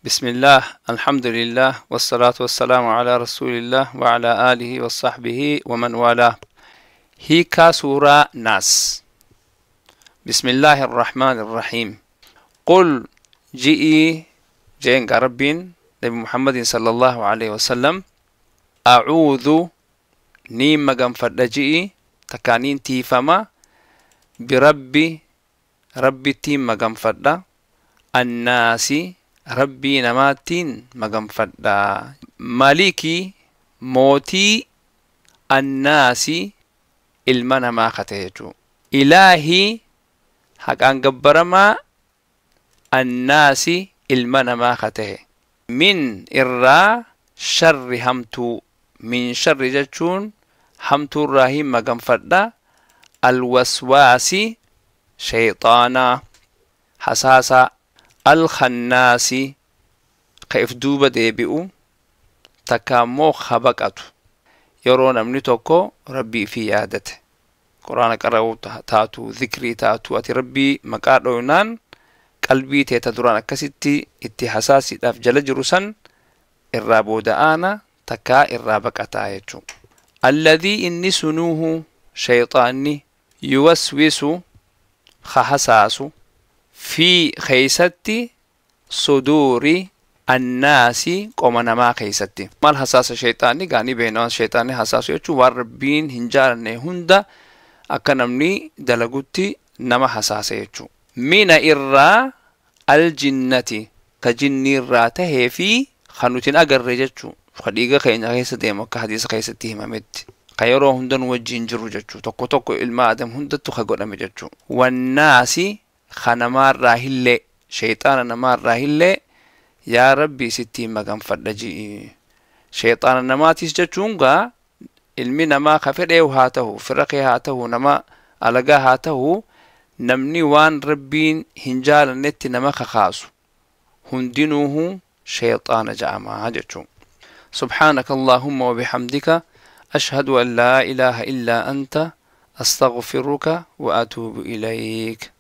بسم الله، الحمد لله، والصلاة والسلام على رسول الله وعلى آله وصحبه ومن والاه. Hiikaa suuraa Naas. بسم الله الرحمن الرحيم. قل ji'ii jeen Rabbiin Nabi Muhammadin صلى الله عليه وسلم، أعوذ niin maganfadha ji'i, takkaa niin tiifama, برب Rabbittiin maganfadha, الناس Rabbii namaattiin maganfadha, ملك mootii, الناس ilma namaa kate jechuu, إله haqaan gabbaramaa, الناس ilma namaa kate, من irraa, شر hamtuu, من شر jechuun hamtuurraa hin maganfadha, الوسواس shayxaanaa hasaasaa, الخناس ka if duuba deebi'u takka ammoo ka baqatu. Yeroo namni tokko Rabbii fi yaadate, Quraana qara'uu taatu, zikrii taatu, ati Rabbii maqaa dhoynaan qalbii teeta duraan akkasitti itti hasaasiidhaaf jala jiru san irraa booda'aana takkaa irraa baqataa jechuu. الذي inni sunuuhu shayxaanni, يوسوس ka hasaasu, في keeysatti, صدور الناس qoma namaa keeysatti. Maal hasaasa shayxaanni? Gaanii beena. Waan shayxaanni hasaasu jechuun waan Rabbiin hin jaalanne hunda akka namni dalagutti nama hasaasa jechuu. من irraa, الجنة ka jinniirraa tahee fi ka nuti hin agarre jechuu, ka dhiiga keenya keessa deemu akka hadiisa keessatti himametti, ka yeroo hunda nu wajjiin jiru jechuu, tokko tokko ilma Adam hundattu ka godhame jechuu. والناس ka namaarraa hillee, shayxaana namaarraa hillee yaa Rabbi sittiin maganfadha ji'i. Shayxaana namaatis jechuun gaa ilmi namaa ka fedheehu haa ta'u, fira kee haa ta'u, nama alagaa haa ta'u, namni waan Rabbiin hin jaalannetti nama kakaasu hundinuuhu shayxaana ja'amaa jechuu. سبحانك اللهم وبحمدك، أشهد أن لا إله إلا أنت، أستغفرك وأتوب إليك.